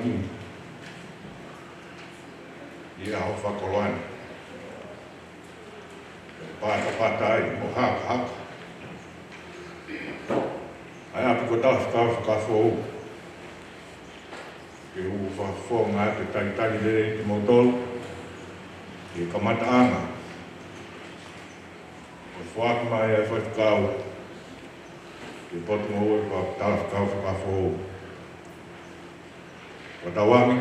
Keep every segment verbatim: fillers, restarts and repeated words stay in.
ʻi he ʻaho fakakoloa ni. Patapata ai mo hakahaka ʻa e ʻapi ko Talafekau Fakafoʻou. Ke u fakafofonga atu e talitali lelei kimoutolu ʻi he kamataʻanga ʻo e foaki mai ʻa e faifekau ki he Potungāue ko Talafekau Fakafoʻou. Ko e tauange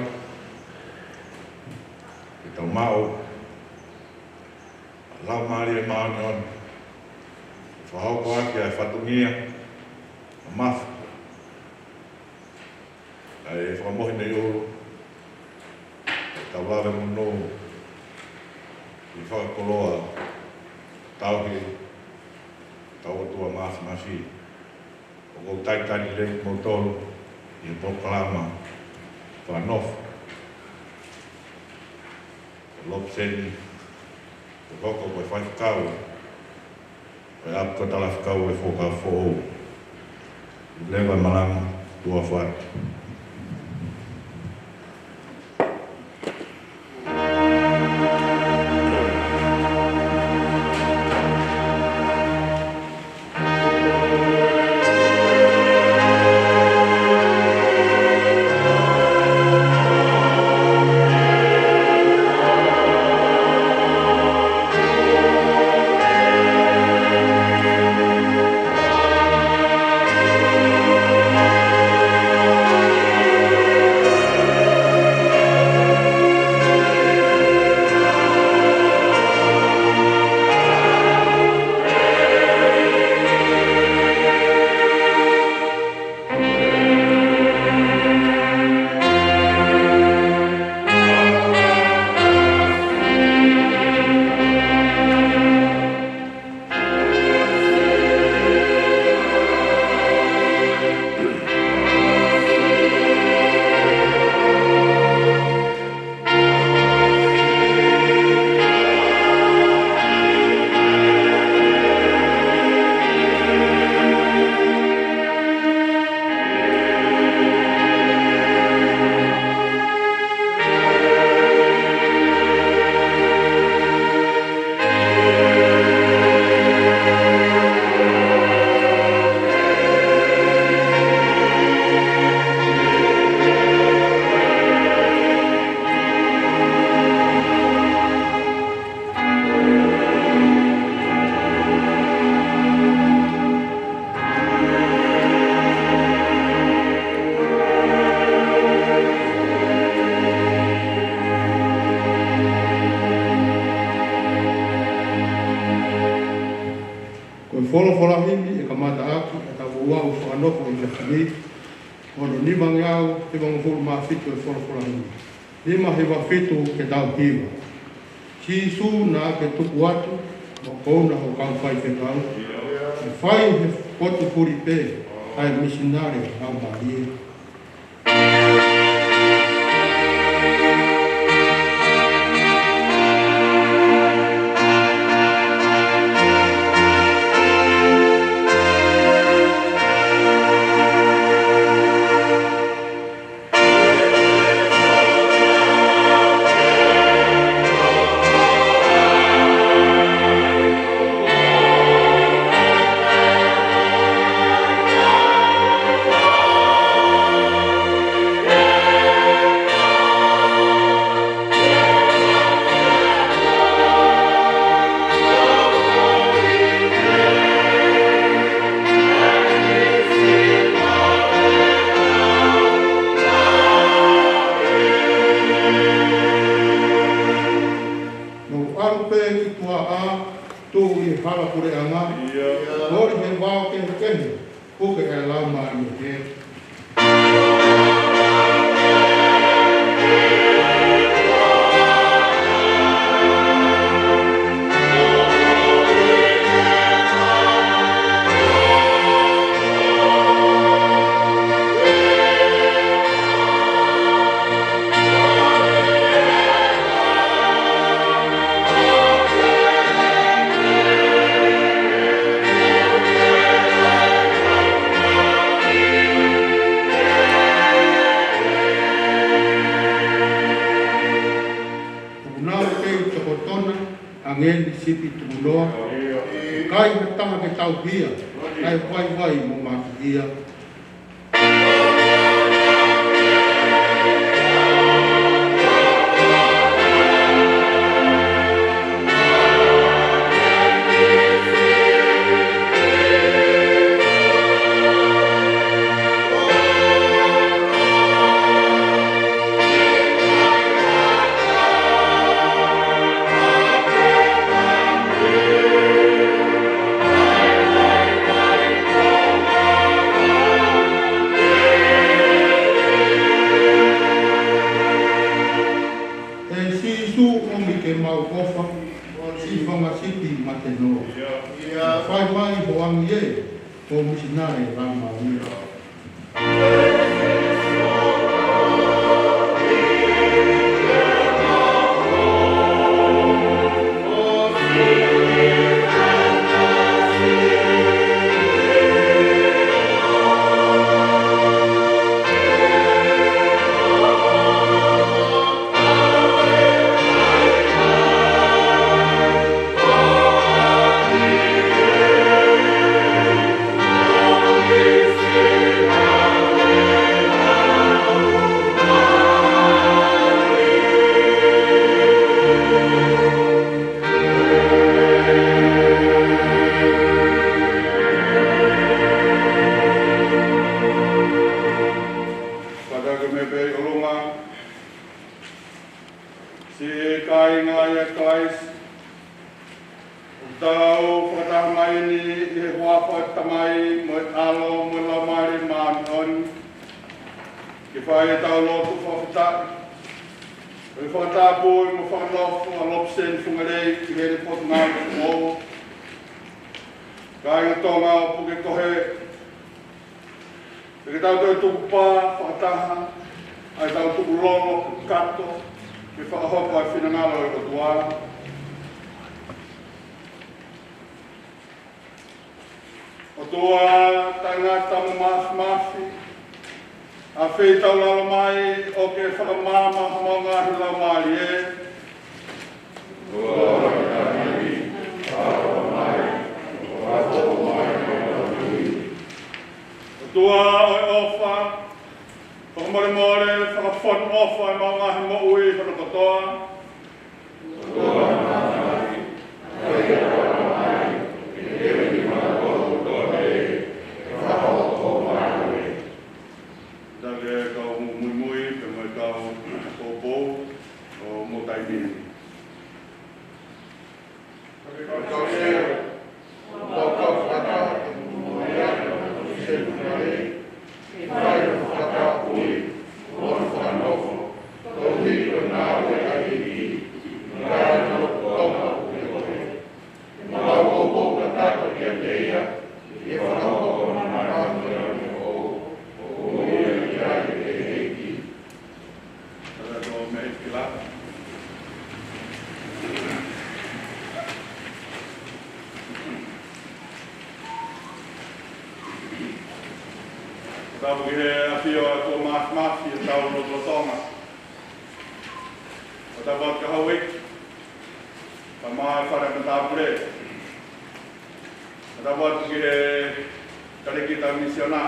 ke tau maʻu ʻa e Laumālie Māʻoniʻoni, fakahoko ʻaki ʻa e fatongia mamafa, ʻa e fakamohe mei ʻolunga, ʻa e tau lave monū ʻi he fakakoloa tauhi ʻetau ʻOtua Māfimafi. ʻOku ou talitali lelei kimoutolu ʻi he polokalama fakanofo ʻo Lopeseni, ʻo hoko ko e faifekau ʻo e ʻapi ko Talafekau Fakafoʻou. Leva malanga, tuʻa ʻofa atu. Ko e folofola himi ʻe kamata ʻaki ʻetau ouau fakanofo ʻi he efiafi ni, ko hono nimangeau hivangofulu mā fitu e folofola himi. Nima hiva fitu ke tau hiva. Sīsū naʻa ke tuku atu mo kouna ho kau faifekau, ke fai he potu huli pē ʻa e misinale laumālie. Mou ʻalu pē ki tuʻa ʻo tuʻu ʻi he hala puleʻanga, ʻo holi he vao kehekehe, puke ʻa e laumālie. Ngeni sipi tukunoa, kai ha taha ke tauhi ia, kai vaivai mo mātuʻia. ʻE Sīsū, ʻomi ke mau ʻofa, siʻi fanga sipi mate noa. Fai mai ho angi ē, ko e misinale laumālie. Fakatapu mei pē ʻolunga, siʻi kāinga ʻia Kalaisi, ʻoku tau fakataha mai ni ʻi he huafa ʻo e Tamai mo e ʻAlo mo e Laumālie Māʻoniʻoni, ke fai ʻetau lotu fakafetaʻi, ʻo e fakatapu mo e fakanofo ʻa Lopeseni Fungalei ʻi heʻene potungāue foʻou. Kāinga Tonga ʻo Pukekohe, ke tau toe tukupā fakataha, ʻa ʻetau tukulolo kakato, ke fakahoko ʻa e finangalo ʻo e ʻOtua. ʻOtua taʻengata mo māfimafi, ʻafeʻi tau lalo mai ʻo ke fakamaama homau ngaahi laumālie. ʻOtua ʻo e ʻofa, fakamolemole, fakafonu ʻofa ʻemau ngaahi moʻui hono kotoa. Tau ke kau muimui, pea mo e kau poupou, ʻo mo taimi ni. Tapu ki he ʻafio ʻa e ʻOtua Māfimafi ʻi hotau lotolotonga. Tapu atu ki he houʻeiki, kae ʻumaʻā e fale matāpule. Tapu atu ki he talēkita misiona,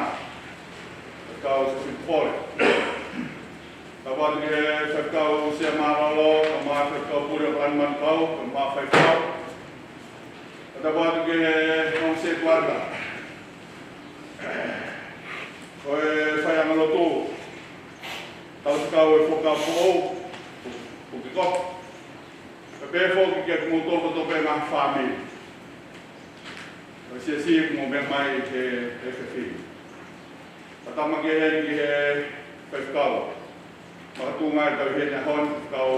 kau Sefitupole. Tapu atu ki he faifekau sea mālōlō, kae ʻumaʻā e faifekau pule ʻo Palani Manukau, kae ʻumaʻā e faifekau. Tapu atu ki he ongo setuata ʻo e faiʻanga lotu, tauhi kau e Fuakava Foʻou, Pukekoko. Pea pehē foki kia kimoutolu kotoa pē ngaahi fāmili ʻo e siasi ʻoku mou meʻa mai he efiafi ni. Tapu ange ki he faifekau makatuʻunga ʻi he tauhi ʻi he ʻaho ni, Faifekau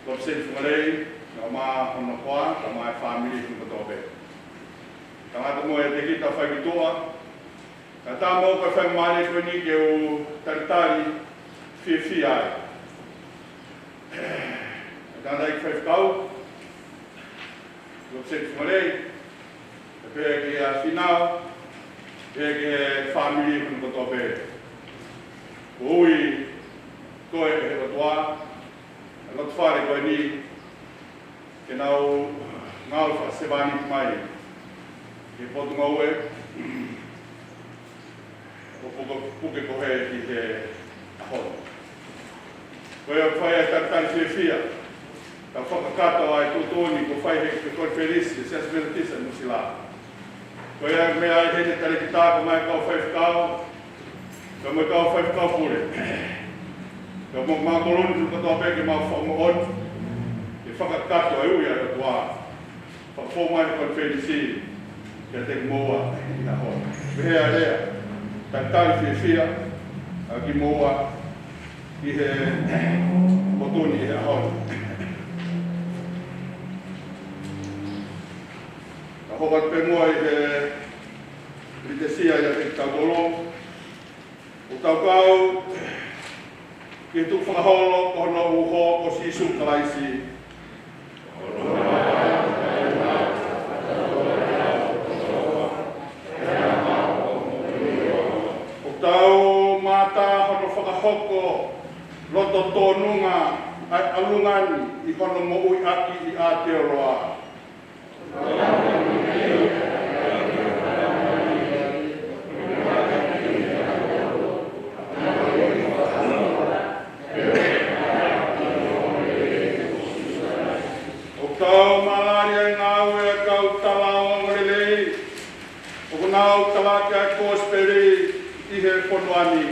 Lopeseni Fungalei, kae ʻumaʻā hono hoa, kae ʻumaʻā e fāmili hono kotoa pē. Tangata mo e talēkita faifekau, kae ʻatā mo e faingamālie ko eni ke u talitali fiefia ai. Tangataʻeiki faifekau, Lopeseni Fungalei, pea pehē ki he ʻafio, pea ki he fāmili hono kotoa pē. Kuo ui koe ʻe he ʻOtua, ʻa e loto fale ko eni, ke nau ngāue fakasevāniti mai ki he Potungāue ʻo Puke, Pukekohe ʻi he ʻaho ni. Ko ia ʻoku fai ai e talitali fiefia, tau fakakakato ʻa e tuʻutuʻuni kuo fai ʻe he Konifelenisi ʻo e Siasi Metotisi ʻi Nuʻusila. Ko ia ʻoku meʻa ai heni e talēkita, kau mai e kau faifekau, kau mai e kau faifekau pule. Kau mai e kau mākolu ni, tuku kotoa pē ke mau fakamoʻoni, ke fakakakato e ui ʻa e ʻOtua. Fakafou mai e Konifelenisi kiate kimoua ʻi he ʻaho ni. Pehē ʻa e lea, talitali fiefia ʻa kimoua ʻi he potu ni ʻi he ʻaho ni. Ka hoko atu pē muʻa ʻi he litesia ʻiate kitautolu, ʻoku tau kau ki he tukufakaholo ko hono uho ko Sīsū Kalaisi. ʻOku tau mātā hono fakahoko loto tōnunga ʻa e ʻalunga ni ʻi hono moʻui ʻaki ʻi Aotearoa. ʻOku tau mālali ʻa e ngāue ʻa e kau tala ongoongolelei ʻoku nau talaki ʻa e Kosipeli ʻi he fonua ni.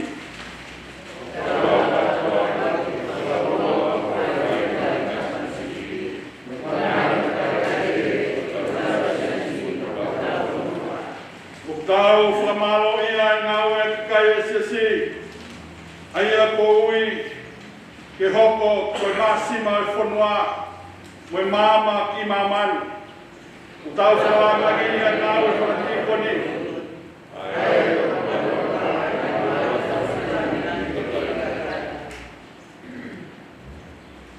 ʻOku tau fakamālōʻia ʻa e ngāue ʻa e kakai ʻo e Siasi, ʻa ia kuo ui ke hoko ko e māsima ʻo e fonua mo e maama ki māmani. ʻOku tau fakalāngilangiʻi ʻa e ngāue fakatīkoni.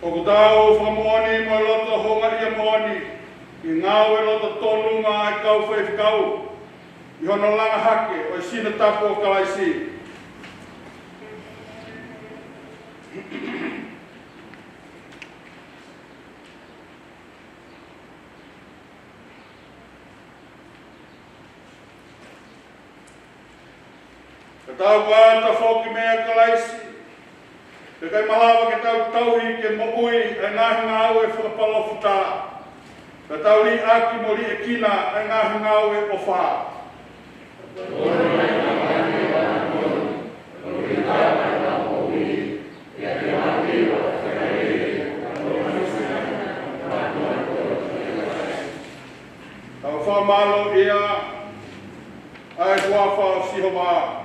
ʻOku tau fakamoʻoni mo e loto houngaʻia moʻoni ki he ngāue loto tōnunga ʻa e kau faifekau ʻi hono langa hake ʻo e sino tapu ʻo Kalaisi. Ka tau ka tafoki meia Kalaisi, pea ʻikai malava ke tau tauhi ke moʻui ʻa e ngaahi ngāue fakapalōfita, ka tau liʻaki mo liʻekina ʻa e ngaahi ngāue ʻofa. Tau fakamālōʻia ʻa e huafa ʻo Sihova.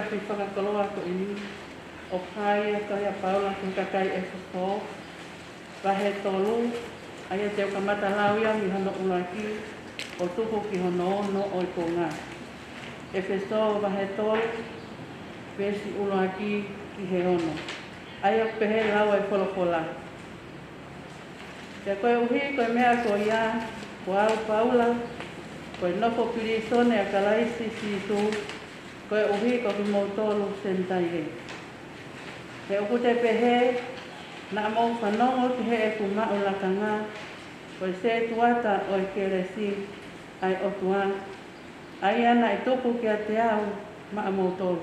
Fakakoloa ko eni, ʻoku hā ia ʻa e tohi ʻa Paula ki he kakai ʻEfesō, vahe tolu, ʻa ia te u kamata lau ia mei hono ʻuluaki ʻo tuku ki hono ono ʻo e konga. ʻEfesō vahe tolu, veesi ʻuluaki ki he ono. ʻA ia ʻoku pehē ʻa e lau ʻa e folofola. Pea koeʻuhi ko e meʻa ko ia, ko au Paula, ko e nofo pilīsone ʻa Kalaisi Sīsū, koeʻuhi ko kimoutolu Senitaile. He ʻoku te pehē, naʻa mou fanongo ki heʻeku maʻu lakanga, ko e setuata ʻo e kelesi ʻa e ʻOtua, ʻa ia naʻe tuku kiate au maʻamoutolu.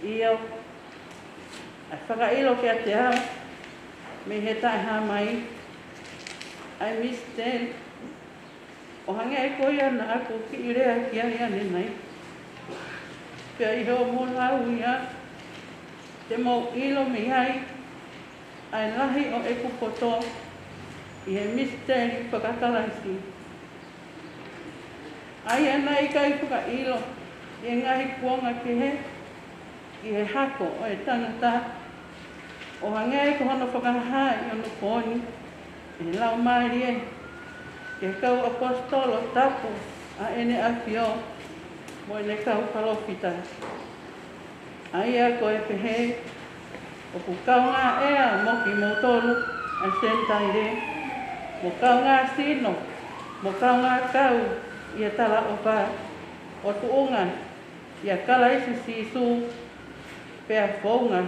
ʻIo, ʻa e fakaʻilo kiate au mei he taʻehāmai, ʻa e misiteli, ʻo hangē ko ia naʻa ku kiʻi lea ki ai ʻanenai. Pea ʻi hoʻomou lau ia, te mou ʻilo mei ai ʻa e lahi ʻo ʻeku poto ʻi he misiteli faka-Kalaisi, ʻa ia naʻe ʻikai fakaʻilo ʻi he ngaahi kuonga kehe ki he hako ʻo e tangata, ʻo hangē ko hono fakahā ʻi onopooni ʻe he Laumālie ki he kau ʻaposetolo tapu ʻa ʻEne ʻAfio mo ʻene kau palōfita. ʻA ia ko e pehē, ʻoku kaungā ʻea mo kimoutolu ʻa e Senitaile, mo kaungā sino, mo kaungā kau ʻi he talaʻofa, ʻo tuʻunga ʻia Kalaisi Sīsū, pea founga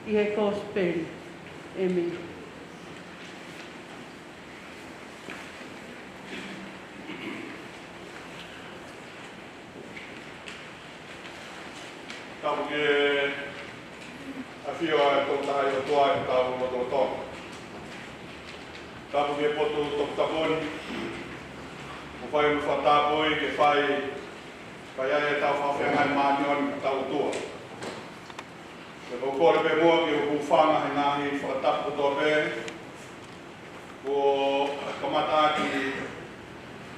ʻi he kosipeli. ʻĒmeni. Tapu ki he ʻafio ʻa e Tolu Tahaʻi ʻOtua ʻi hotau lotolotonga. Tapu ki he potu toputapu ni, ʻoku fai mo fakatapui ke fai, fai ai ʻetau fakafeangai māʻoniʻoni mo hotau ʻOtua. Pea ʻoku ou kole pē muʻa ke u hūfanga he ngaahi fakatapu kotoa pē kuo kamata ʻaki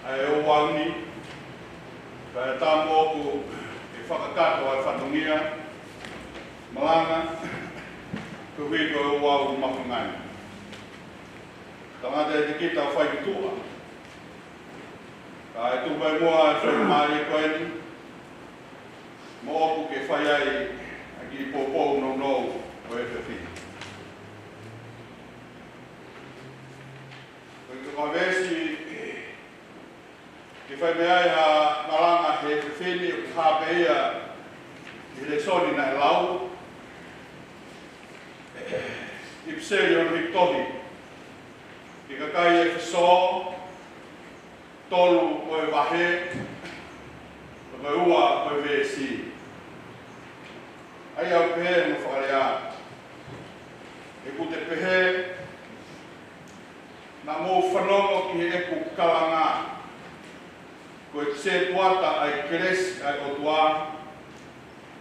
ʻa e ouau ni, kae ʻatā moʻoku ke fakakakato ʻa e fatongia malanga, koeʻuhi ko e ouau mahuʻinga eni. Tangata ʻiate kita ʻoku fai ki tuʻa, kae tuku mai muʻa ʻa e faingamālie ko eni moʻoku ke fai ai ʻa e kiʻi poupou nounou ʻo e efiafi ni. Ko e kiʻi veesi ke fai mei ai ha malanga he efiafi ni, ʻoku hā pē ia ʻi he lēsoni naʻe lau, ʻipiseli hono hiki tohi ki he kakai ʻEfesō, tolu ʻo e vahe, ko e ua ʻo e veesi. ʻA ia ʻoku pehē hono fakalea: He ʻoku te pehē, naʻa mou fanongo ki heʻeku kalanga, ko e setuata ʻa e kelesi ʻa e ʻOtua,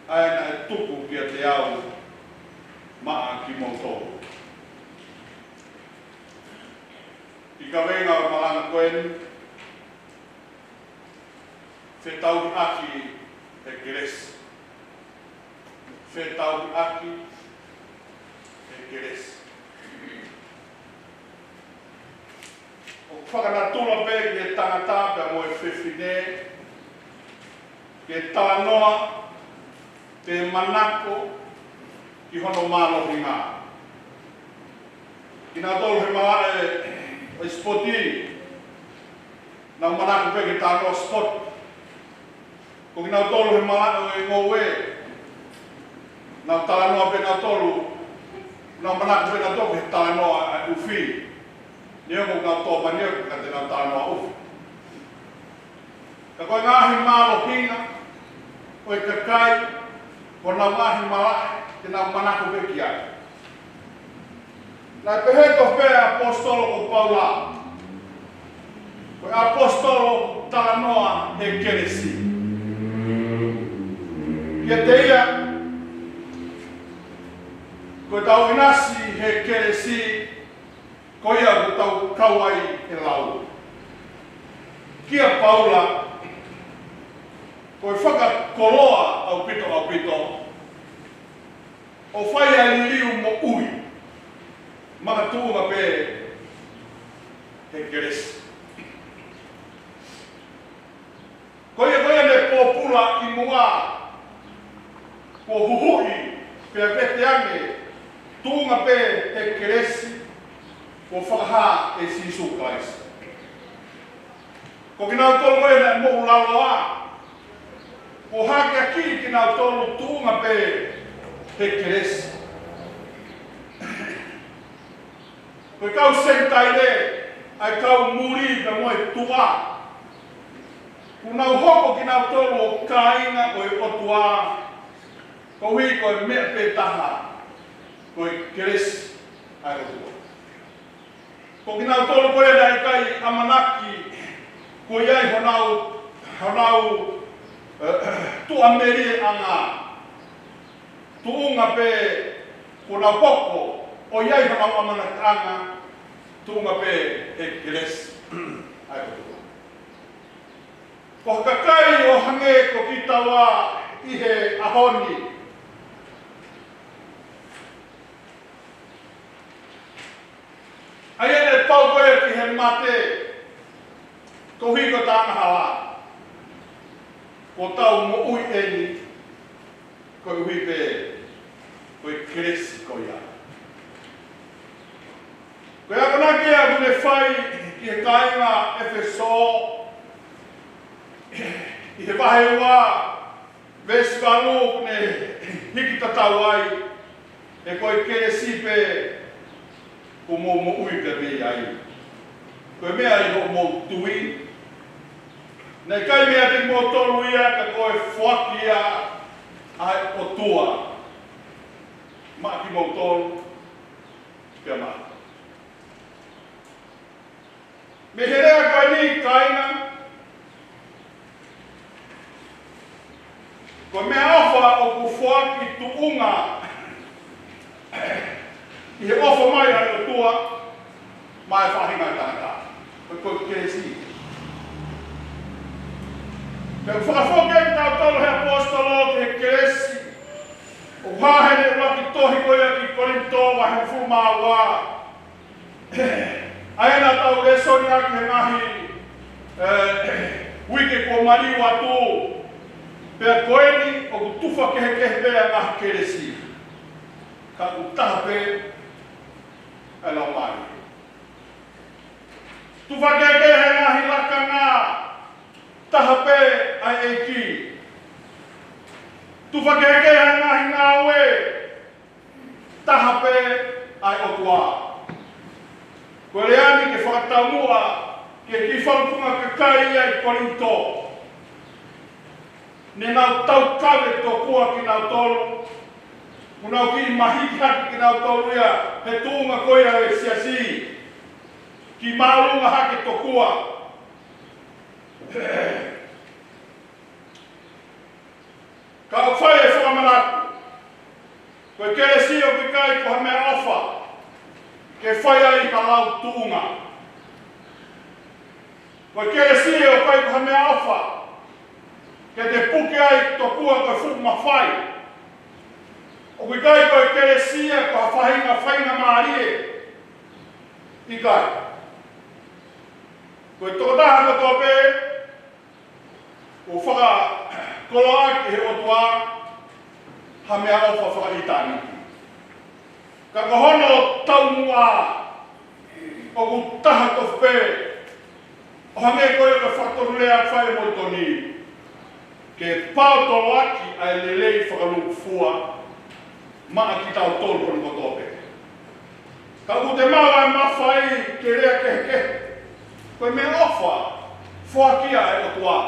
ʻa ia naʻe tuku kiate au maʻa kimoutolu. ʻI he kaveinga ʻo e malanga ko eni, fetauhiʻaki he kelesi. Fetauhiʻaki he kelesi. ʻOku fakanatula pē ki he tangata pea mo e fefine ke talanoa pe manako ki hono mālohinga. Kinautolu he malaʻe ʻo e sipoti, nau manako pē ke talanoa sipoti. Ko kinautolu he malaʻe ʻo e ngoue, nau talanoa pē nautolu, nau manako pē nautolu ke talanoa ʻa e ʻufi. Neongo ʻoku nau tō manioke ka te nau talanoa ʻufi. Ka ko e ngaahi mālohinga ʻo e kakai, ko honau ngaahi malaʻe te nau manako pē ki ai. Naʻe pehē tofu pē ʻa e ʻaposetolo ko Paula, ko e ʻaposetolo talanoa he kelesi. Kiate ia, ko ʻetau ʻinasi he kelesi, ko ia ʻoku tau kau ai he lau. Kia Paula, Ko e fakakoloa ʻaupito ʻaupito ʻo fai ʻa e liliu moʻui makatuʻunga pē he kelesi. Ko ia ko ia naʻe pōpula ʻi muʻa, kuo huhuʻi pea vete ange tuʻunga pē he kelesi kuo fakahā ʻe Sīsū Kalaisi. Ko kinautolu ko ia naʻe moʻulaloa, kuo hakeakiʻi kinautolu tuʻunga pē he kelesi. Ko e kau Senitaile, ʻa e kau muli pea mo e tuʻa, kuo nau hoko kinautolu ʻo kāinga ʻo e ʻOtua, koeʻuhi ko e meʻa pē taha, ko e kelesi ʻa e ʻOtua. Ko kinautolu ko ia naʻe ʻikai ʻamanaki kuo ʻi ai honau, honau, eh, tuʻamelieʻanga, tuʻunga pē kuo nau hoko ʻo ʻi ai honau ʻamanakiʻanga, tuʻunga pē he kelesi ʻa e ʻOtua. Ko e kakai ʻo hangē ko kitaua ʻi he ʻaho ni, ʻa ia naʻe pau ko ia ki he mate, koeʻuhi ko ʻetau angahala, ko ʻetau moʻui ʻeni, koeʻuhi pē ko e kelesi ko ia. Ko e akonaki ʻoku ne fai ki he kāinga ʻEfesō, ʻi he vahe ua, veesi valu, ʻoku ne hiki tatau ai, he ko e kelesi pē kuo mou moʻui pē mei ai. Ko e meʻa ʻi hoʻomou tui. Naʻe ʻikai meʻa kiate kimoutolu ia, ka ko e foaki ia ʻa e ʻOtua maʻa kimoutolu pea maʻaku. Mei he lea ko eni, kāinga, ko e meʻaʻofa ʻoku foaki tuʻunga ʻi he ʻofa mai ʻa e ʻOtua maʻa e faʻahinga ʻo e tangata. Ko e, ko e kelesi. Pea ʻoku fakafoki kitautolu ʻe he ʻaposetolo ki he kelesi. ʻOku hā heʻene ʻuluaki tohi ko ia ki Kolinitō, vahe hongofulu mā ua. ʻA ia naʻa tau lēsoni ʻaki he ngaahi, eh, uike kuo maliu atu. Pea ko eni ʻoku tufa kehekehe pē ʻa e ngaahi kelesi, ka ʻoku taha pē ʻa e Laumālie. Tufa kehekehe ʻa e ngaahi lakanga, taha pē ʻa e ʻEiki. Tufa kehekehe ʻa e ngaahi ngāue, taha pē ʻa e ʻOtua. Ko e lea ni ke fakataumuʻa ki he kiʻi fanga kakai ia ʻi Kolinitō. Ne nau taukave tokua kinautolu, kuo nau kiʻi mahiki hake kinautolu ia he tuʻunga ko ia ʻo e siasi, kiʻi māʻolunga hake tokua. Ka ʻoku fai e fakamanatu, ko e kelesi ʻoku ʻikai ko ha meʻaʻofa ke fai ai ha lau tuʻunga. Ko e kelesi ʻoku ʻikai ko ha meʻaʻofa ke te puke ai tokua ko e fuʻu mafai. ʻOku ʻikai ko e kelesi ia ko ha faʻahinga faingamālie. ʻIkai. Ko e tokotaha kotoa pē ʻoku fakakoloaʻaki ʻe he ʻOtua ha meʻaʻofa fakaʻitāniti. Ka ko hono taumuʻa ʻoku taha tofu pē, ʻo hangē ko ia ko e fakatonulea ʻa e fai ʻe Molitoni, ke paotoloaki ʻa e lelei fakalūkufua maʻa kitautolu hono kotoa pē. Ka ʻoku te maʻu ʻa e mafai ke lea kehekehe, ko e meʻaʻofa foaki ia ʻa e ʻOtua.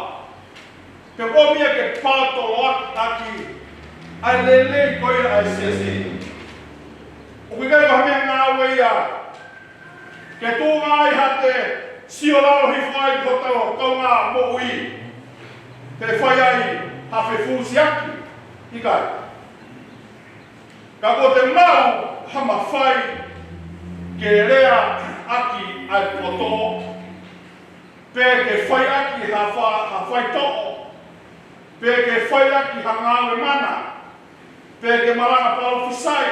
Pea ko e meʻa ke paotoloaki ʻaki ʻa e lelei ko ia ʻa e siasi. ʻOku ʻikai ko ha meʻangāue ia ke tuʻunga ai haʻate sio lalo hifo ai ki hotau kaungā moʻui, ke fai ai ha fefusiaki. ʻIkai. Ka ʻoku te maʻu ha mafai ke leaʻaki ʻa e poto, pe ke fai ʻaki ha fa-, ha faitoʻo, Pe ke fai ʻaki ha ngāue mana, pe ke malanga palōfisai,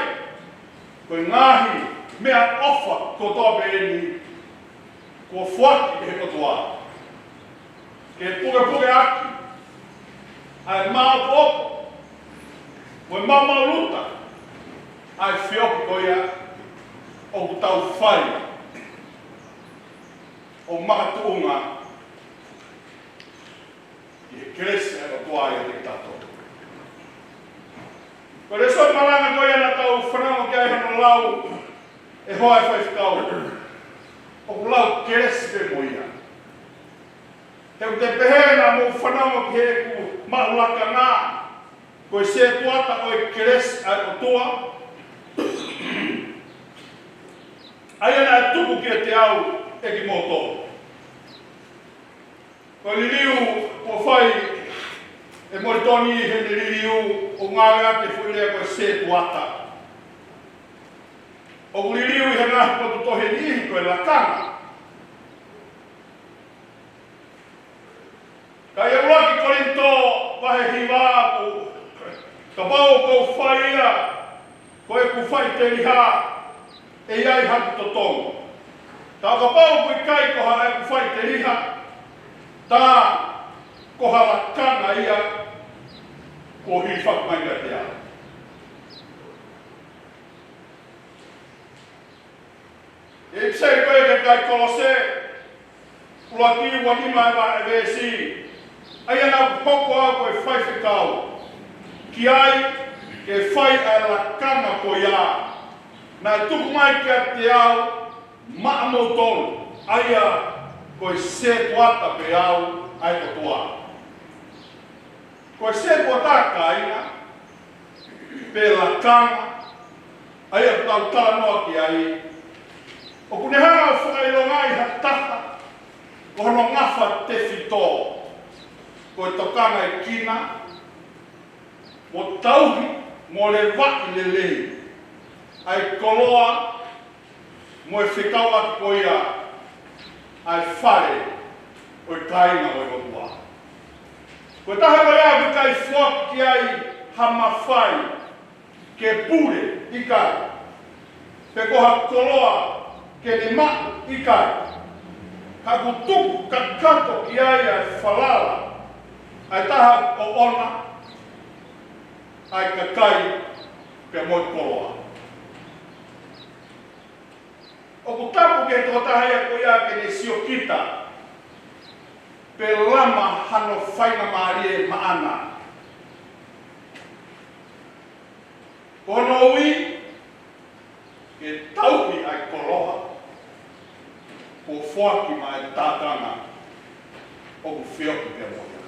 ko e ngaahi meʻaʻofa kotoa pē eni kuo foaki ʻe he ʻOtua ke pukepuke ʻaki ʻa e maopoopo mo e maumau luta ʻa e feohi ko ia ʻoku tau fai ʻo makatuʻunga ʻi he kelesi ʻa e ʻOtua ʻiate kitautolu. Ko e lēsoni malanga ko ia naʻa tau fanongo ki ai hono lau ʻe he hoa ʻo e faifekau, ʻoku lau kelesi pē mo ia. He ʻoku te pehē naʻa mou fanongo ki heʻeku maʻu lakanga, ko e sētuata ʻo e kelesi ʻa e ʻOtua, ʻa ia naʻe tuku kiate au ʻe kimoutolu. Ko e liliu kuo fai ʻe Molitoni, heʻene liliu ʻo ngāueʻaki e foʻi lea ko e sētuata, ʻoku liliu ʻi he ngaahi potu tohi ʻe niʻihi ko e lakanga. Ka ʻi he ʻuluaki Kolinitō vahe hiva, ʻoku, kapau ʻoku ou fai ia ko ʻeku faʻiteliha, ʻe ʻi ai haku totongi. Ka kapau ʻoku ʻikai ko ha ʻeku faʻiteliha, tā ko ha lakanga ia kuo hilifaki mai kiate au. ʻI he ʻipiseli ko ia ki he kakai Kolose, ʻuluaki ua nima e vahe, e veesi, ʻa ia naʻa ku hoko au ko e faifekau ki ai, ke fai ʻa e lakanga ko ia naʻe tuku mai kiate au maʻamoutolu, ʻa ia ko e sētuata pē au ʻa e ʻOtua. Ko e sētuata, kāinga, pe lakanga, ʻa ia ʻoku tau talanoa ki ai, ʻoku ne hanga ʻo fakaʻilongaʻi ha taha ko hono ngafa tefito, ko e tokangaekina, mo tauhi, mo levaʻi lelei ʻa e koloa mo e fekauʻaki ko ia ʻa e fale ʻo e kāinga ʻo e ʻOtua. Ko e taha ko ia ʻoku ʻikai foaki ki ai ha mafai ke pule, ʻikai, pe ko ha koloa ke ne maʻu, ʻikai. Ka ʻoku tuku kakato ki ai ʻa e falala ʻa e taha ʻoʻona, ʻa e kakai pea mo e koloa. ʻOku tapu ki he tokotaha ia ko ia ke ne siokita pe lama hano faingamālie maʻana. Ko hono ui, ke tauhi ʻa e koloa kuo foaki maʻa e tākanga ʻoku feohi pea mo ia.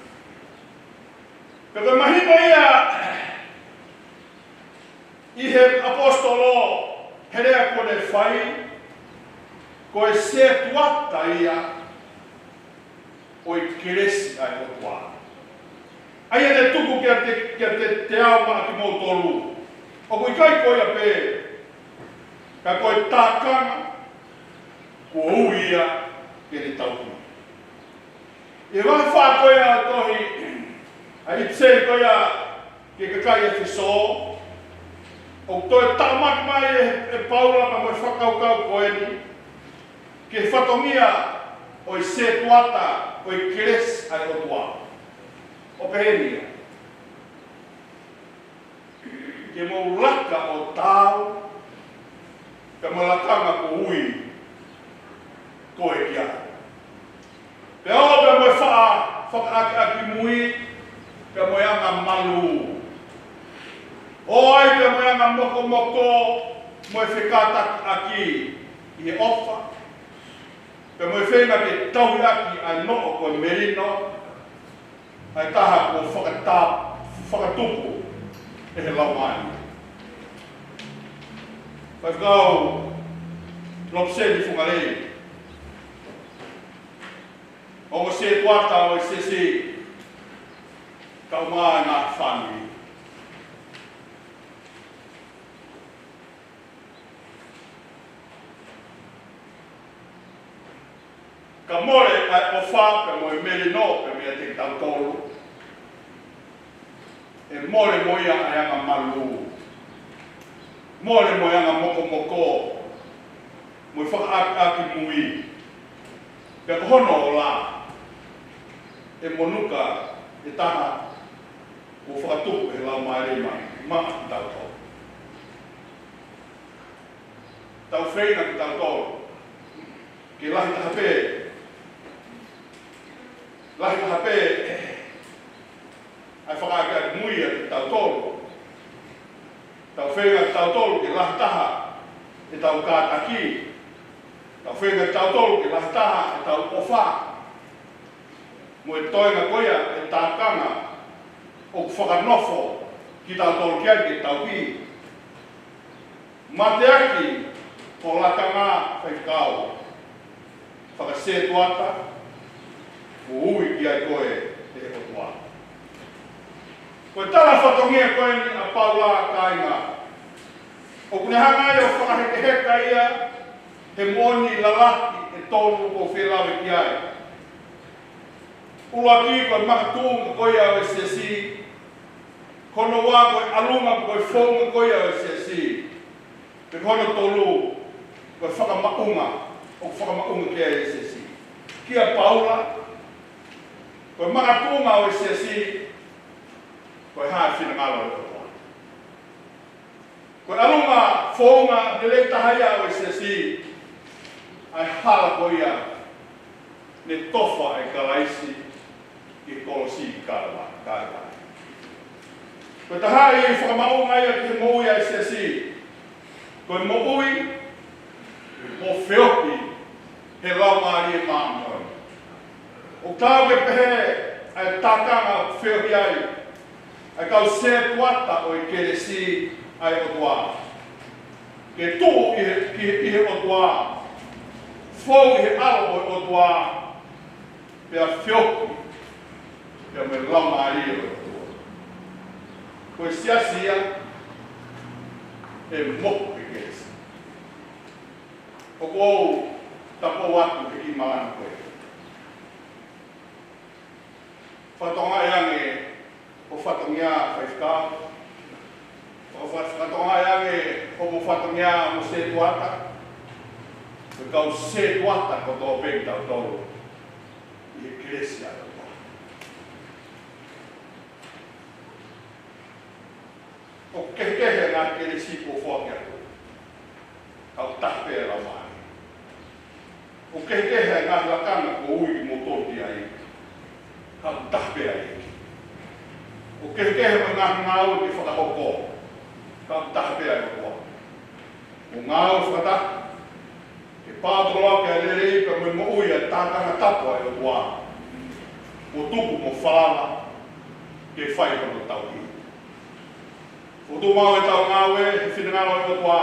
Pea ko e mahino ia ʻi he ʻaposetolo he lea kuo ne fai, ko e sētuata ia ʻo e kelesi ʻa e ʻOtua. ʻA ia ne tuku kiate, kiate au maʻa kimoutolu. ʻOku ʻikai ko ia pē, ka ko e tākanga kuo ui ia ke ne tauhi. ʻI he vahe fā ko ia ʻo e tohi, ʻa e ʻipiseli ko ia ki he kakai ʻEfesō, ʻoku toe taʻomaki mai ʻe, ʻe Paula pea mo e fakakaukau ko eni ki he fatongia ʻo e sētuata ʻo e kelesi ʻa e ʻOtua. ʻOku pehē ni ia: Ke mou laka ʻo taau pea mo e lakanga kuo ui koe ki ai. Pea ō pea mo e faʻa fakaʻakiʻakimui, pea mo e anga malū. ʻO ʻai pea mo e anga mokomoko, mo e fekātakiʻaki ʻi he ʻofa, pea mo e feinga ke tauhi ʻaki ʻa e noʻo ko e melino, ʻa e taha kuo fakata-, fakatupu ʻe he Laumālie. Faifekau Lopeseni Fungalei, ongo sētuata ʻo e siasi, kae ʻumaʻā e ngaahi fāmili. Ka mole ʻa e ʻofa pea mo e melino pea meiate kitautolu. Mole mo ia ʻa e anga malū. Mole mo e anga mokomoko. Mo e fakaʻakiʻakimui. Pea ko hono ola, ʻe monuka e taha kuo fakatupu ʻe he Laumālie Māʻoniʻoni maʻa kitautolu. Tau feinga kitautolu ke lahi taha pē, lahi taha pē ʻa e fakaʻakiʻakimui ʻiate kitautolu. Tau feinga kitautolu ke lahi taha ʻetau kātaki. Tau feinga kitautolu ke lahi taha ʻetau ʻofa. Mo e toenga ko ia e tākanga ʻoku fakanofo kitautolu ki ai ke tau pī. Mateaki ho lakanga, faifekau, fakasētuata, kuo ui ki ai koe ʻe he ʻOtua. Ko e tala fatongia ko eni ʻa Paula, kāinga, ʻoku ne hanga ai ʻo fakahekeheka ia he moʻoni lalahi ʻe tolu ʻoku ou fie lave ki ai. ʻUluaki ko e makatuʻunga ko ia ʻo e siasi. Ko hono ua ko e ʻalunga ko e founga ko ia ʻo e siasi. Pea ko hono tolu ko e fakamaʻunga, ʻoku fakamaʻunga ki ai e siasi. Kia Paula, ko e makatuʻunga ʻo e siasi, ko e hā e finangalo ʻo e ʻOtua. Ko e ʻalunga founga lelei taha ia ʻo e siasi, ʻa e hala ko ia ne tofa ai ʻa Kalaisi ʻi he kolosi ʻi Kaleva-, Kalevale. Ko e taha e fakamaʻunga ia ki he moʻui ʻa e siasi. Ko e moʻui mo e feohi ʻe he Laumālie Māʻoniʻoni. ʻOku taau ke pehē ʻa e tākanga ʻoku feohi ai ʻa e kau sētuata ʻo e kelesi ʻa e ʻOtua. Ke tuʻu ʻi he, ʻi he, ʻi he ʻOtua. Fou ʻi he ʻAlo ʻo e ʻOtua. Pea feohi pea mo e Laumālie ʻo e ʻOtua. Ko e siasi ia ʻe mohu he kelesi. ʻOku ou tapou atu he kiʻi malanga ko ē. Fakatokangaʻi ange hoʻo fatongia, faifekau. Faka-, fakatokangaʻi ange hoʻo fatongia mo e sētuata. Ko e kau sētuata kotoa pē kitautolu ʻi he kelesi ʻa e ʻOtua. ʻOku kehekehe ʻa e ngaahi kelesi kuo foaki atu. Ka ʻoku taha pē ʻa e Laumālie. ʻOku kehekehe ʻa e ngaahi lakanga kuo ui kimoutolu ki ai. Ka ʻoku taha pē ʻa e ʻEiki. ʻOku kehekehe ʻa e ngaahi ngāue ke fakahoko. Ka ʻoku taha pē ʻa e ʻOtua. Mo e ngāue fakataha ke paotoloaki ʻa e lelei pea mo e moʻui ʻa e tākanga tapu ʻa e ʻOtua. Mo tuku mo falala ke fai hono tauhi. Fokotuʻu maʻu ʻetau ngāue he finangalo ʻo e ʻOtua.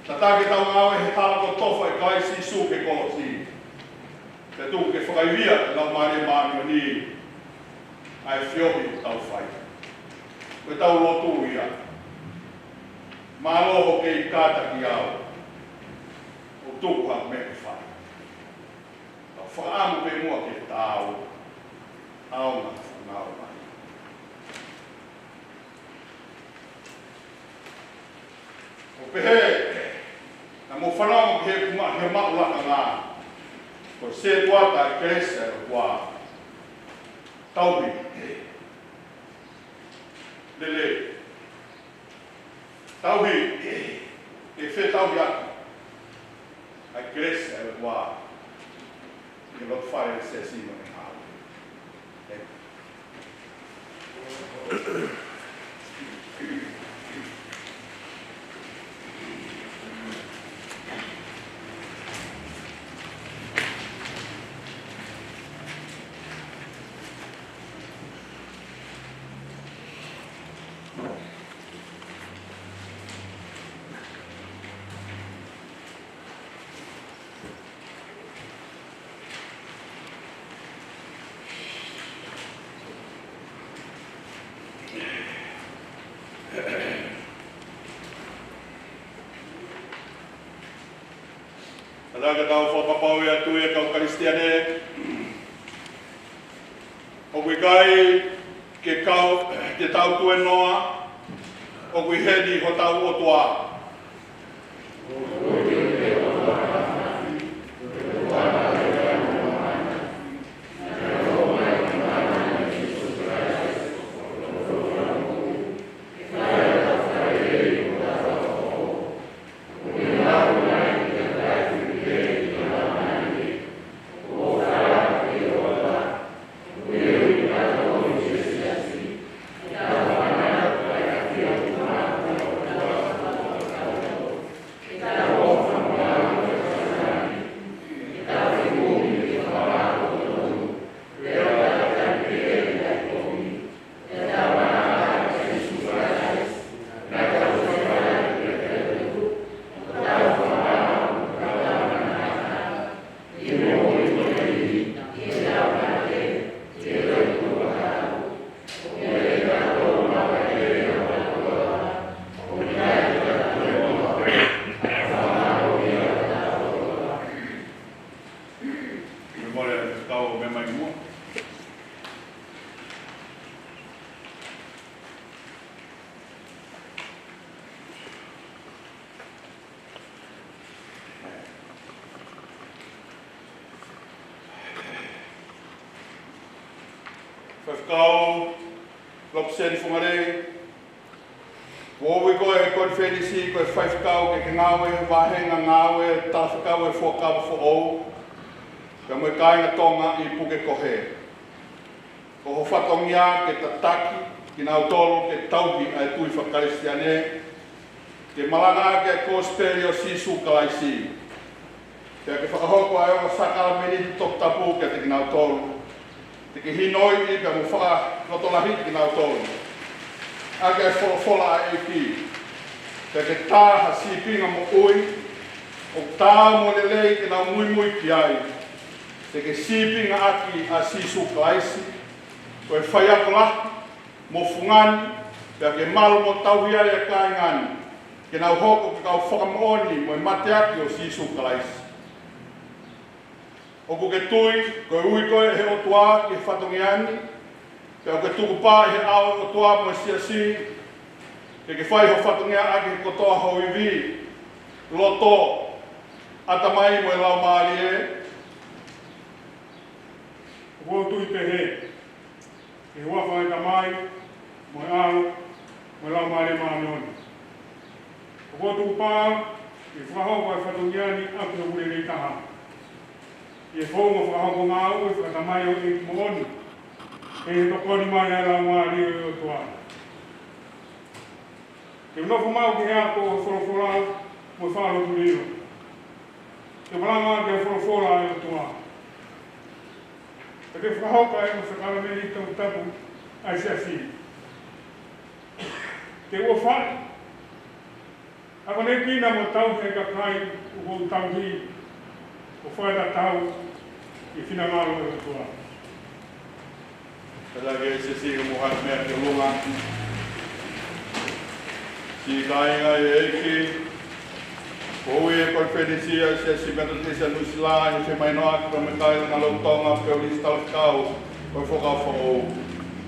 Tataki ʻetau ngāue he hala kuo tofa ʻe Kalaisi Sīsū ki he kolosi. Pea tuku ke fakaivia ʻe he Laumālie Māʻoniʻoni ʻa e feohi ʻoku tau fai. Ko ʻetau lotu ia. Mālō hoʻo kei kātaki au ʻo tuku ha meʻa ke fai. Ka fakaʻamu pē muʻa ke taau ʻa hoʻo ngāue mai. ʻO pehē, naʻa mou fanongo ki he kuma-, he maʻu lakanga. Ko e sētuata ʻa e kelesi ʻa e ʻOtua. Tauhi. Lelei. Tauhi. Ke fetauhiʻaki ʻa e kelesi ʻa e ʻOtua. ʻI he loto fale ʻo e siasi mo ʻene ngāue. Ka tau, ka tau fakapapauʻi atu ʻe kau Kalisitiane. ʻOku ʻikai ke kau, Te tau tuēnoa, ʻoku ʻi heni hotau ʻOtua. Mole, kau meʻa mai muʻa. Faifekau Lopeseni Fongalei, kuo ui koe ʻe he konifelenisi ko e faifekau ke ke ngāue he vāhenga ngāue talafekau ʻo e Fuakava Foʻou, pea mo e kāinga Tonga ʻi Pukekohe. Ko ho fatongia ke tataki kinautolu ke tauhi ʻa e tui fakakalisitiane, ke malangaʻaki ʻa e kosipeli ʻo Sīsū Kalaisi. Pea ke fakahoko ʻa e ongo sākalamēniti toputapu kiate kinautolu. Te ke hinoiʻi pea mo fakalotolahiʻi kinautolu ʻaki ʻa e folofola ʻa e ʻEiki. Pea ke tā ha sīpinga moʻui ʻoku taau mo lelei ke nau muimui ki ai. Te ke sīpingaʻaki ʻa Sīsū Kalaisi, ko e faiako lahi mo fungani, pea ke malu mo tauhi ai ʻa e kāinga ni, ke nau hoko ko e kau fakamoʻoni mo e mateaki ʻo Sīsū Kalaisi. ʻOku ke tui ko e ui koe ʻe he ʻOtua ki he fatongia ni, pea ʻoku ke tukupā ʻi he ʻao ʻo e ʻOtua mo e siasi, ke ke fai ho fatongia ʻaki he kotoa ho ivi, loto, ʻatamai mo e laumālie? ʻOku ou tui pehē. ʻI he huafa ʻo e Tamai, mo e ʻAlo, mo e Laumālie Māʻoniʻoni. ʻOku ou tukupā ke fakahoko ʻa e fatongia ni ʻaki hoku lelei taha, ʻi he founga fakahoko ngāue fakatamai ʻo e ʻEiki moʻoni, ʻi he tokoni mai ʻa e Laumālie ʻo e ʻOtua. Ke u nofo maʻu ki he ako ʻo e folofola mo e fakalotolahi. Ke malanga ʻaki ʻa e folofola ʻa e ʻOtua. Ke u fakahoko ʻa e ongo sākalamēniti toputapu ʻa e siasi. Ke u ʻofaʻi, akonekina mo tauhi ʻa e kakai ʻoku ou tauhi, ʻo fakatatau ki he finangalo ʻo e ʻOtua. Kātaki e siasi ke mou haʻu meʻa ki ʻolunga. Siʻi kāinga ʻi he ʻEiki, kuo ui ʻe he konifelenisi ʻa e Siasi Metotisi ʻa Nuʻu Sila ʻi he femahinoʻaki pea mo e kāinga lolotonga pea mo e lisi talafekau ʻo e Fuakava Foʻou,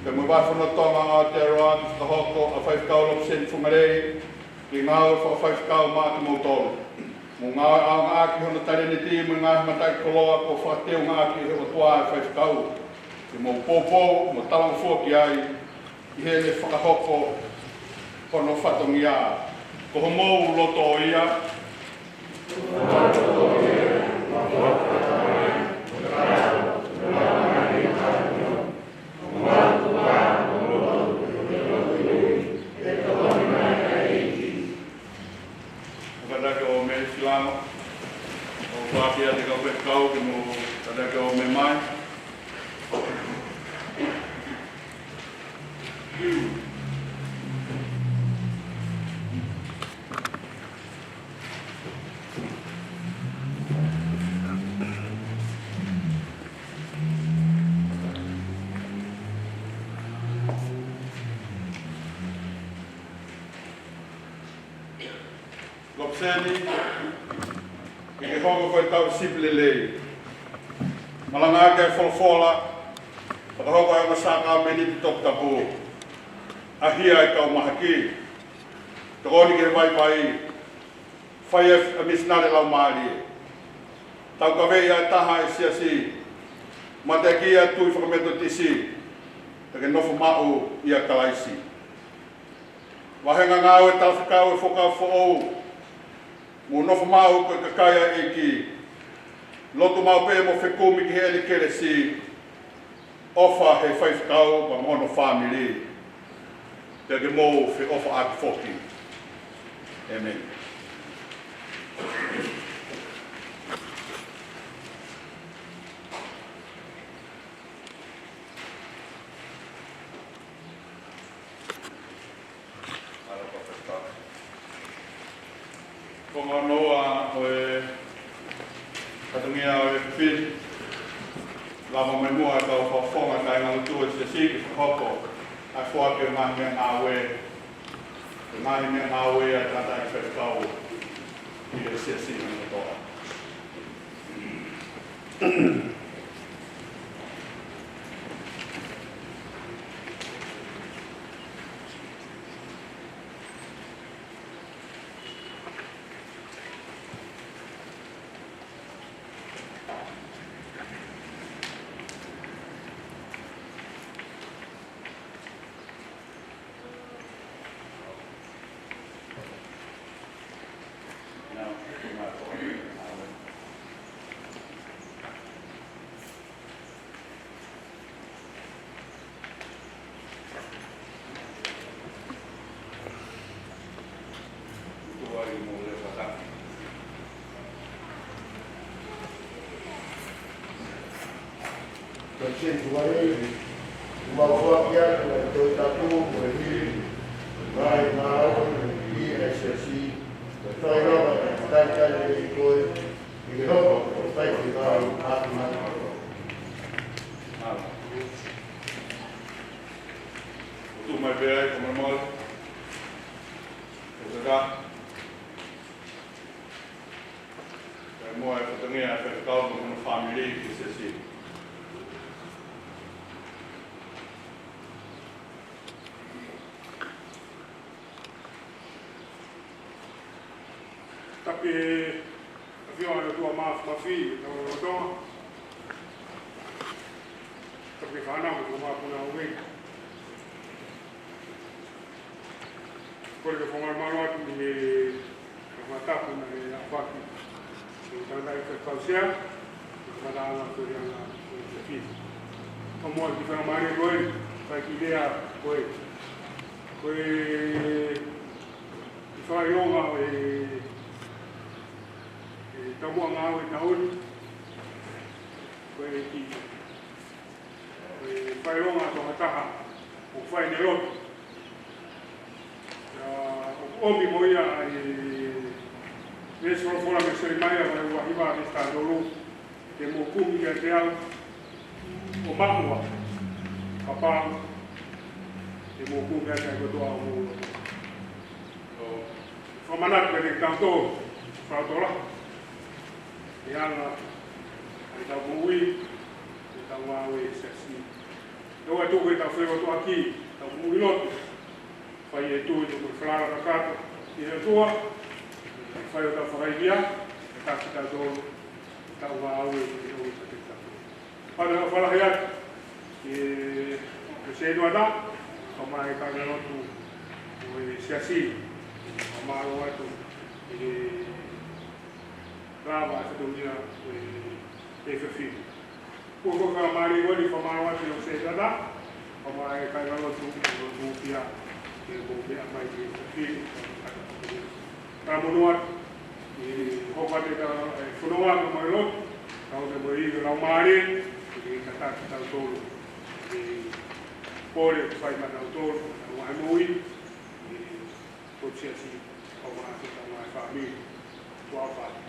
pea mo e Vahefonua Tonga ʻo Aotearoa, ke fakahoko ʻa Faifekau Lopeseni Fongalei ke ngāue fakafaifekau maʻa kimoutolu. Mou ngāue ʻaonga ʻaki hono talēniti mo e ngaahi mataʻikoloa kuo fakateunga ʻaki ʻe he ʻOtua ʻa e faifekau. Ke mou poupou mo talangofua ki ai, ʻi heʻene fakahoko hono fatongia. Ko homou loto ia. Kātaki ʻo meʻa siʻi lama. ʻOku ou fakaafeʻi atu e kau faifekau ke mou kātaki ʻo meʻa mai. Lopeseni, ke ke hoko ko e tauhi sipi lelei. Malanga ʻaki ʻa e folofola, fakahoko ʻa e ongo sākalamēniti toputapu. ʻAhia e kau mahaki, tokoni ki he vaivai, fai e misinale laumālie. Taukaveʻi ʻa e taha e siasi, mateakiʻi ʻa e tui fakametotisi, pea ke nofo maʻu ʻia Kalaisi. Vahenga ngāue talafekau e Fuakava Foʻou, mou nofo maʻu ko e kakai ʻa e ʻEiki. Lotu maʻu pē mo fekumi ki heʻene kelesi, ʻofa he faifekau pea mo hono fāmili, pea ke mou feʻofaʻaki foki. ʻĒmeni. Konga hono ua ʻo e fatongia ʻo e efiafi ni. Lava mai muʻa e kau fakafofonga kāinga lotu ʻo e siasi ke fakahoko ʻa e foaki ʻo e ngaahi meʻangāue, ʻo e ngaahi meʻangāue ʻa e tangataʻeiki faifekau ʻi he siasi ni kotoa. Ko e Sētuata, ʻoku mau foaki atu ʻa e Tohi Tapu mo e himi, ngaahi ngāue ʻi he siasi, ko e fai lava ʻa e talitali ʻe koe, ʻi he hoko ko e faifekau ʻa e mātuʻa. Mālō. ʻOku tuʻu mai pē ai, ko e mole. Ko e ka. Kae ʻumaʻā e fatongia ʻa e faifekau mo hono fāmili ki he siasi. Tapu ki he ʻafio ʻa e ʻOtua Māfimafi ʻi hotau lotolotonga. Tapu ki he fānau mo e kau mātuʻa ʻoku nau ʻi heni. Kole ke fakamālō atu ʻi he fakatapu naʻe ʻaofaki ʻe he tangataʻeiki faifekau sea, ʻi he fakatahaʻanga ko ia ʻa e efiafi ni. Kae ʻumaʻā e kiʻi faingamālie ko eni, fai e kiʻi lea ko eni. Ko e kiʻi fakaʻilonga ʻo e, e taumuʻa ngāue ʻo e taʻu ni, ko e kiʻi, ko e fakaʻilonga ʻo ha taha ʻoku fai ʻene lotu. ʻIo, ʻoku ʻomi mo ia ʻa e veesi folofola mei Selemaia vahe ua hiva veesi taha tolu, te mou kumi kiate au ʻo maʻu au, kapau te mou kumi kiate au kotoa homou loto. ʻIo, fakamanatu kiate kitautolu, fakaʻotua, ʻa e anga ʻetau moʻui, ʻetau ngāue he siasi. ʻOua ʻe tuku ke tau felotoʻaki ʻetau moʻui lotu, fai e tui ko e falala kakato ki he ʻOtua, fai hotau fakaivia, ke taki kitautolu, ʻetau ngāue, ʻetau ʻi kitautolu. Pea ʻoku ou fakalahi atu ki he Sētuata, kae ʻumaʻā e kāinga lotu ʻo e siasi, kae mālō atu ʻi he lava e fatongia ʻo e efiafi ni. Ko e fakamālō eni, fakamālō atu ki he Sētuata, kae ʻumaʻā e kāinga lotu, lotu pea ke mou meʻa mai ki he efiafi ni. Talamonū atu ʻi he hoko atu ʻetau, e fononga atu mo e lotu, kae ʻumaʻā e ivi ʻo e Laumālie, ke tataki kitautolu ʻi he pole ʻoku fai maʻatautolu, ʻetau ngaahi moʻui, ʻi he potu siasi, kae ʻumaʻā ʻetau ngaahi fāmili. Tuʻa ʻofa atu.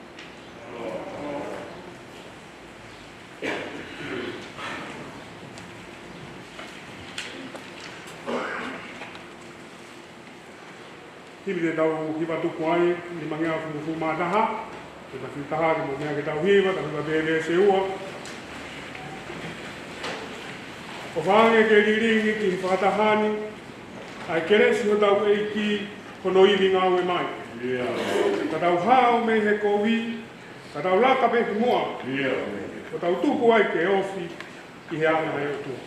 Himi te tau hiva tuku ai, nimangeau hongofulu mā taha, ke tau hiva taha, ke mou meʻa ke tau hiva, tau hiva pē veesi ua. ʻOfa ange ke lilingi ki he fakataha ni, ʻA e kelesi hotau ʻEiki, hono ivi ngāue mai. Ka tau hao mei he kovi, ka tau laka pē ki muʻa. Ko tau tuku ai ke ofi ʻi he anga ʻo e ʻOtua.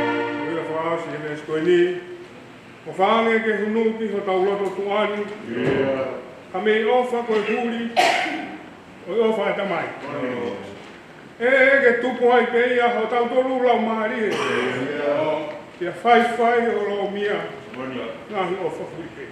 ʻOku ʻikai fakaʻosi he veesi ko eni, ʻo fakaange ke hunu ki hotau loto tuʻa ni, ka mei ʻofa ko e huli ʻo e ʻofa ʻa e Tamai. ʻE, ʻe ke tupu ai pē ia ʻi hotau tolu laumālie, pea faifai ʻo lomiʻi ʻa e ngaahi ʻofa huli pē.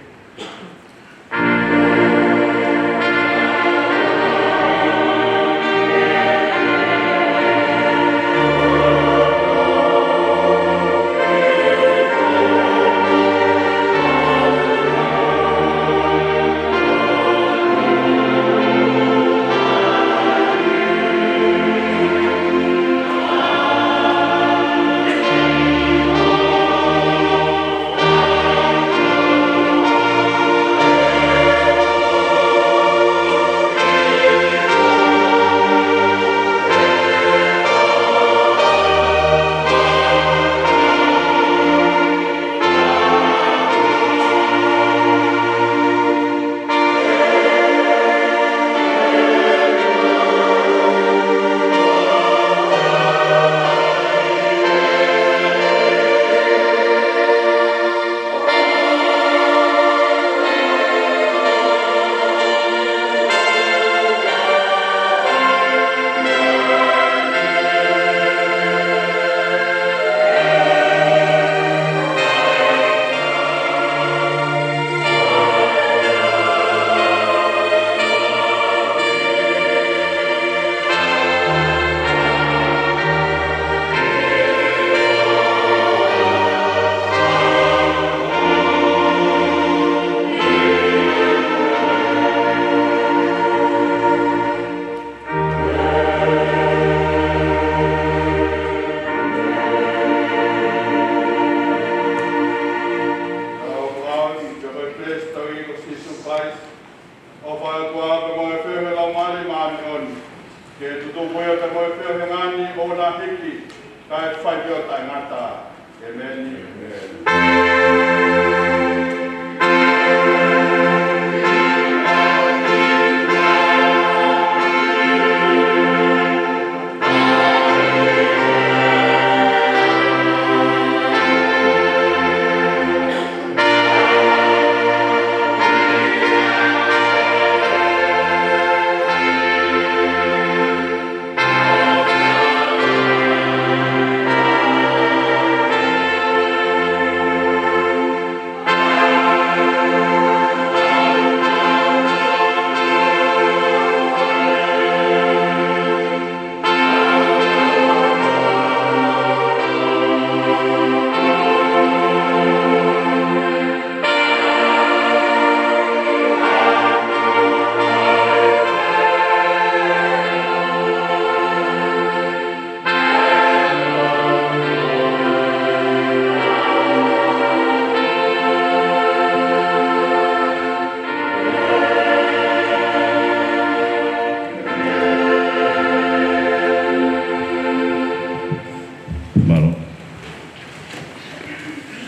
ʻOfa ʻa e ʻOtua pea mo e feohi ʻa e Laumālie Māʻoniʻoni, ke tutupu ia pea mo e feohi ngani ʻo na hiki, kae fai pē ʻo taʻengata. ʻĒmeni.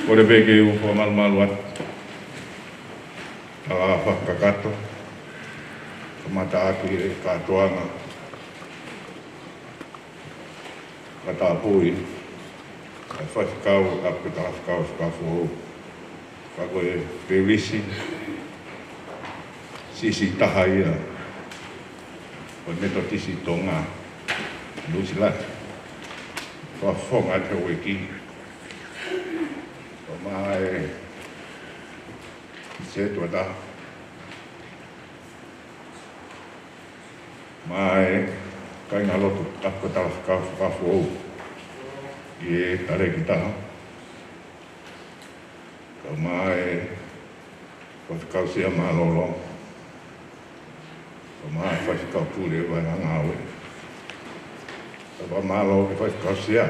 Kole pē ke u fakamalumalu atu. Tala fakakakato, kamata ʻaki e kātoanga fakatapui ʻa e faifekau ʻa e Talafekau Fakafoʻou. Ka ko e Peulisi siʻisiʻi taha ia ʻo e Metotisi Tonga, Nuʻusila. Fakafofonga atu houʻeiki, ʻo mai e setuata, mai e kāingalotu ʻa e Talafekau Fakafoʻou, ʻi he talēkita, kae ʻumaʻā e Faifekau Sea Mālōlō, kae ʻumaʻā e Faifekau Pule ʻo e Vaʻa Ngāue. Fakamālō ki he Faifekau Sea,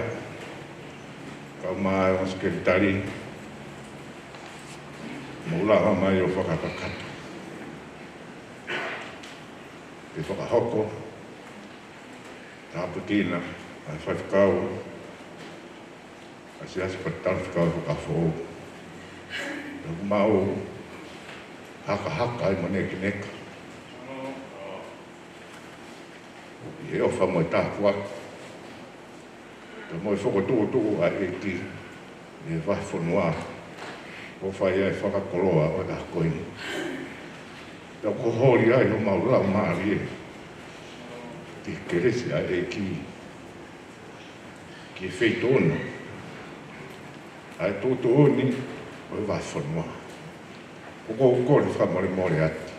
kae ʻumaʻā e ongo sekelitali, mou lava mai ʻo fakakakato ke fakahoko tāpuekina ʻa e faifekau ʻa e Siasi pea mo e Talafekau Fakafoʻou. Pea ʻoku mau hakahaka ai mo nekineka ʻi he ʻofa mo e tāpuaki pea mo e fokotuʻutuʻu ʻa e ʻEiki ʻi he vahefonua ʻoku fai ai e fakakoloa ʻo e ʻaho ko eni. Pea ʻoku holi ai homau laumālie ki he kelesi ʻa e ʻEiki ki he feituʻu na ʻa e tuʻutuʻuni ʻo e vahefonua. ʻOku ou kole fakamolemole atu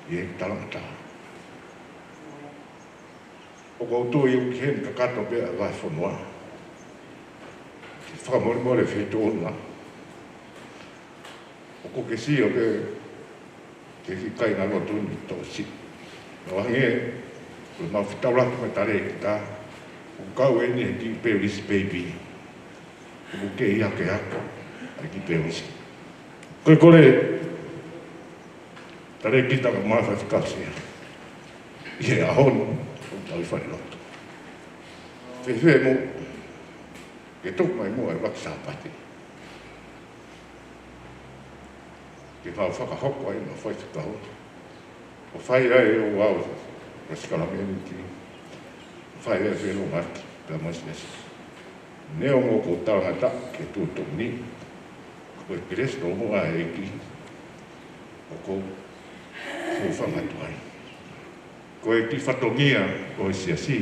ʻi he talangata. ʻOku ou tui ʻoku ʻi heni kakato pē ʻa e vahefonua. Ke fakamolemole feituʻu na. ʻOku ke sio pē ki he kāingalotu ni tokosiʻi. ʻO hangē ko ʻemau fetaulaki mo e talēkita, ʻoku kau eni he kiʻi peulisi peipi. ʻOku kei akeake ʻa e kiʻi peulisi. Ko e kole talēkita kae ʻumaʻā e Faifekau Sea ʻi he ʻaho ni, ʻoku tau ʻi falelotu. Fēfē muʻa ke tuku mai muʻa e ʻuluaki Sāpate ke mau fakahoko ai ʻemau faifekau, ʻo fai ai ʻo au ʻo e sākalamēniti, ʻo fai ai e feʻiloaki pea mo e siasi. Neongo ʻoku ou talangataʻa ki he tuʻutuʻuni, ko e kelesi tōmuʻa ʻa e ʻEiki ʻoku ou hūfanga atu ai. Ko e kiʻi fatongia ʻo e siasi,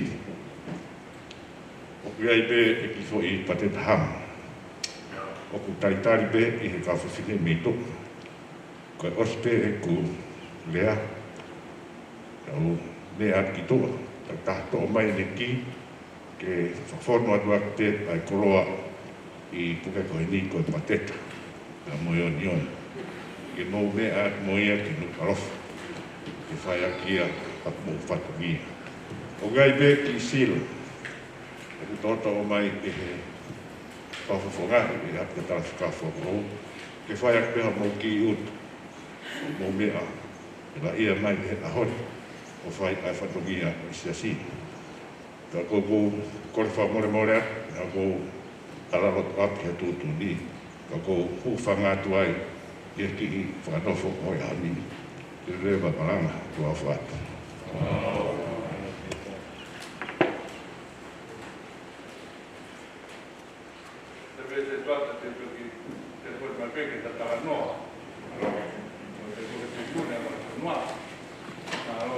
ʻoku ʻi ai pē e kiʻi foʻi pateta hama ʻoku talitali pē ʻe he kau fefine mei tuʻa. Ko e ʻosi pē ʻeku lea, tau meʻa ki tuʻa, tau taha toʻo mai ʻene kī, ke fakafonu atu ʻaki pē ʻa e koloa ʻi he puke ko eni ko e pateta pea mo e onioni, ke mou meʻa atu mo ia ki Nukuʻalofa, ke fai ʻaki ia ʻa hoʻomou fatongia. ʻOku ʻi ai pē kiʻi sila ʻoku toʻotoʻo mai ʻe he fakafofongaʻi ʻe he ʻApi Talafekau Fakafoʻou, ke fai ʻaki pē haʻamou kiʻi utu, mou meʻa, ʻe laʻia mai ʻi he ʻaho ni ʻo fai ʻa e fatongia ʻo e siasi. Ka ʻoku ou kole fakamolemole atu, ka ʻoku ou ala loto ʻapi he tuʻutuʻuni, ka ʻoku ou hūfanga atu ai ʻi he kiʻi fakanofo ʻo e ʻaho ni. Ke leva e malanga, tuʻa ʻofa atu.